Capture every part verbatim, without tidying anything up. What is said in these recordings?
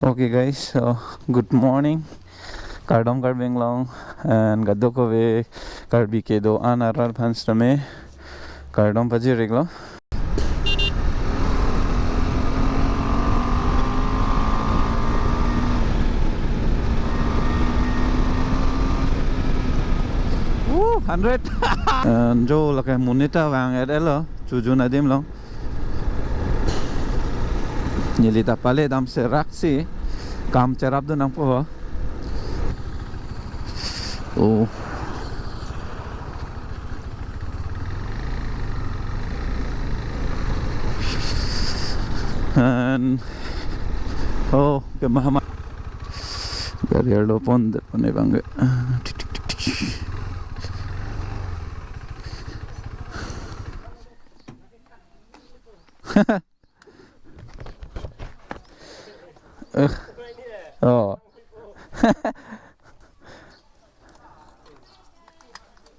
Okay guys, so good morning. Kardom Karbi Anglong and kadokave Karbi kedo-an arat aphan sitame kardom pajir-iklo. Woo, hundred. And jo lake monit ta vang-et-elo, Chojun adim along. Neli ta pale damsi raksi kam cherapdun nangpo ho. Oh. And oh, kemahama. Gari arlo pon det pon abang ke. Eh. Oh.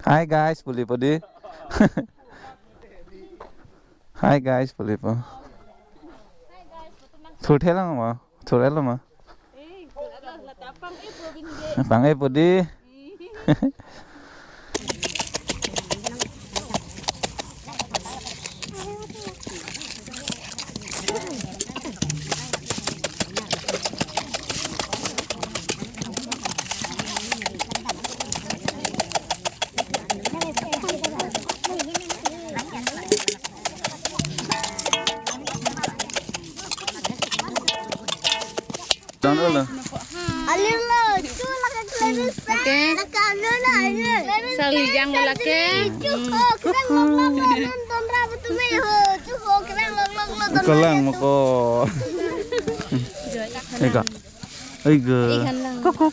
Hi guys, puli pudi. Hi guys, puli po. Thurthelang ma, thurelo ma. Pang-e pudi. Alilo, chu lake clearance. Okay. Lake ano na, ano. Sarli jang lake. Chu ho, kerang lok lok lo, non ton ra betu me ho. Chu ho, kerang lok lok lo, ton ra. Kalang mo ko. Ega. Ega. Ikan lang. Kok, kok.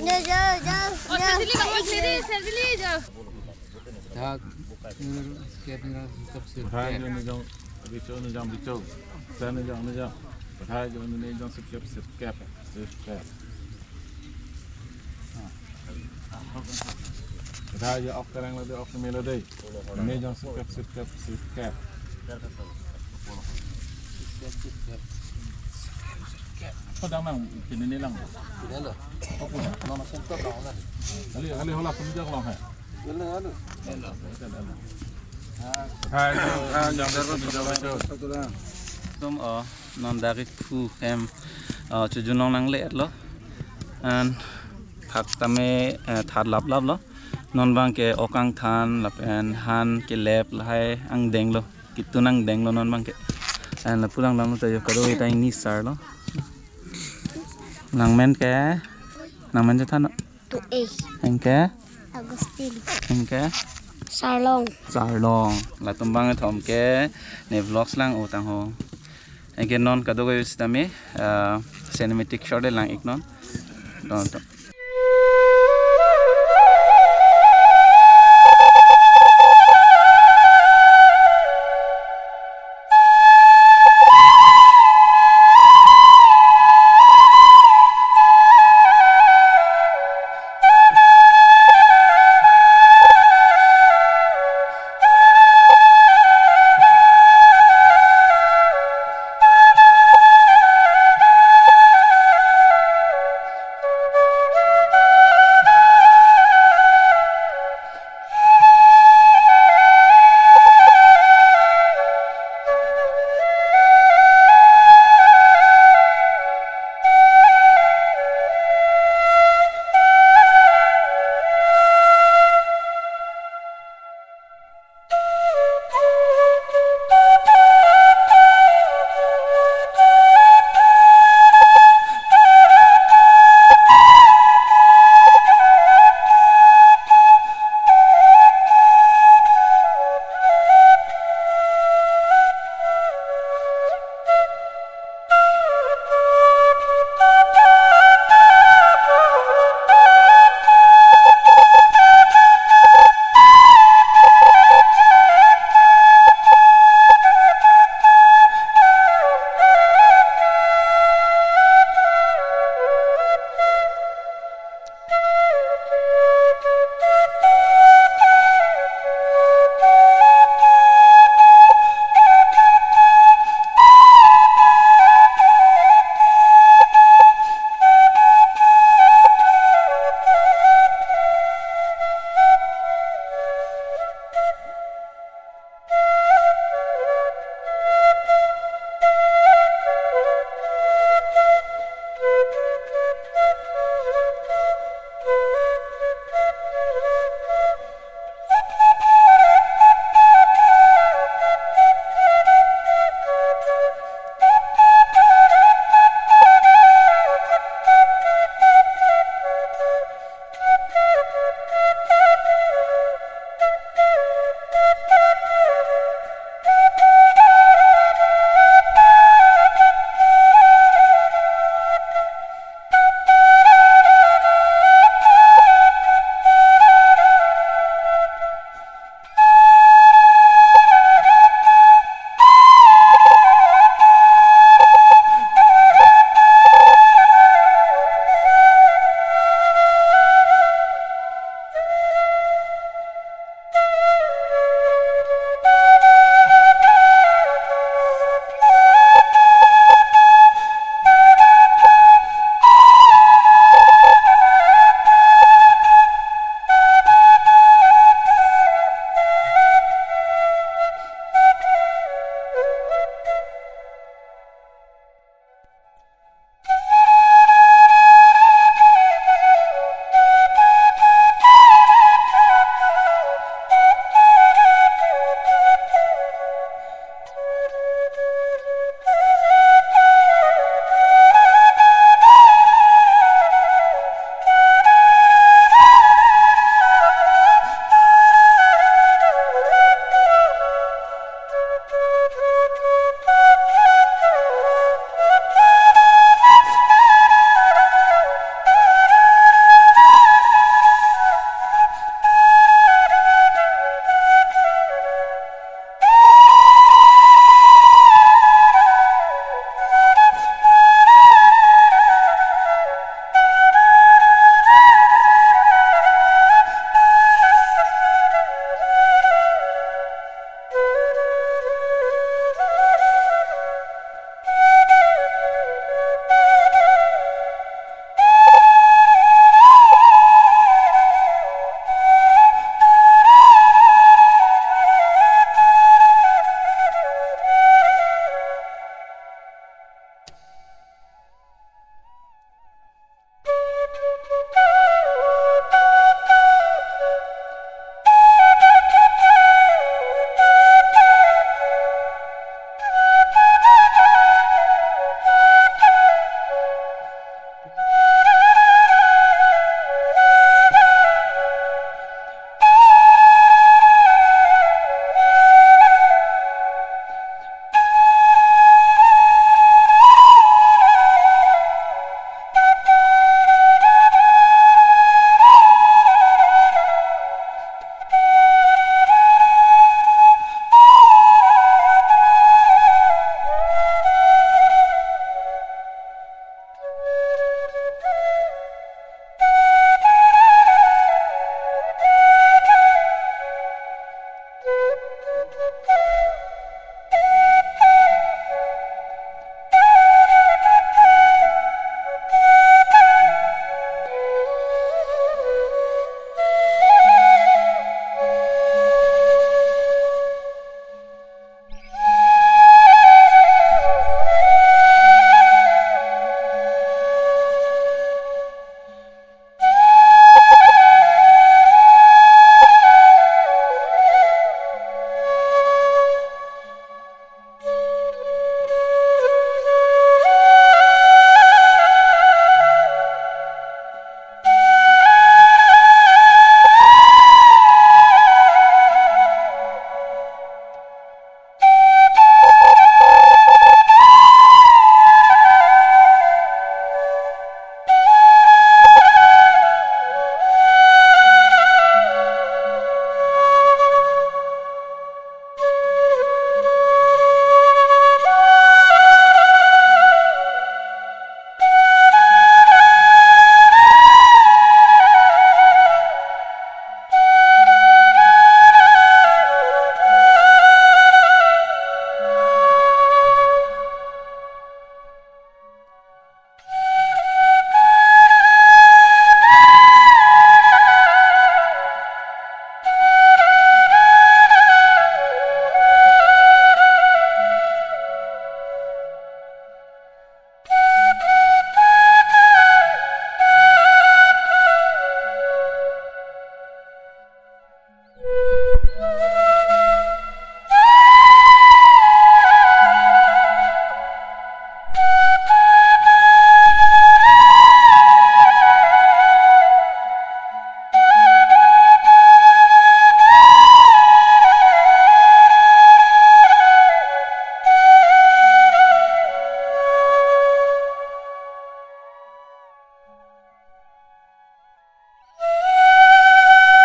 Ja, ja, ja, ja. Servili, servili, servili, ja. Dak, step nira, step, step. Uthai jo nijong, bicho nijong, bicho. Sa nijong, nijong. Uthai jo nijong, step, step, step, step. Uthai jo ok kerang lo de, ok melo de. Nijong step, step, step, step. Padang nang, sini ni lang. Sini lo. Apa? Nama center dong lah. Kali, kali hola pun jak long hai. Tum, oh, non dak ik phu hem, oh, Chojun along nangle-etlo. And thak tame, eh, thar lap lap lo. Non abang ke ok kangthan lapen han kelep lahai angdeng lo. Ketun angdeng lo non abang ke. And lapu lang lang lo ta jo kado ta ingni sar lo. Nangmen ke, nangmen chethan. Tu eh. Anke? Agustin. Anke? Sarlong. Sarlong. Latum abang kethom ke ne vlogs lang utang ho. Anke non kadokave sitame, ah, cinematic shot le lang ik non. Don, don.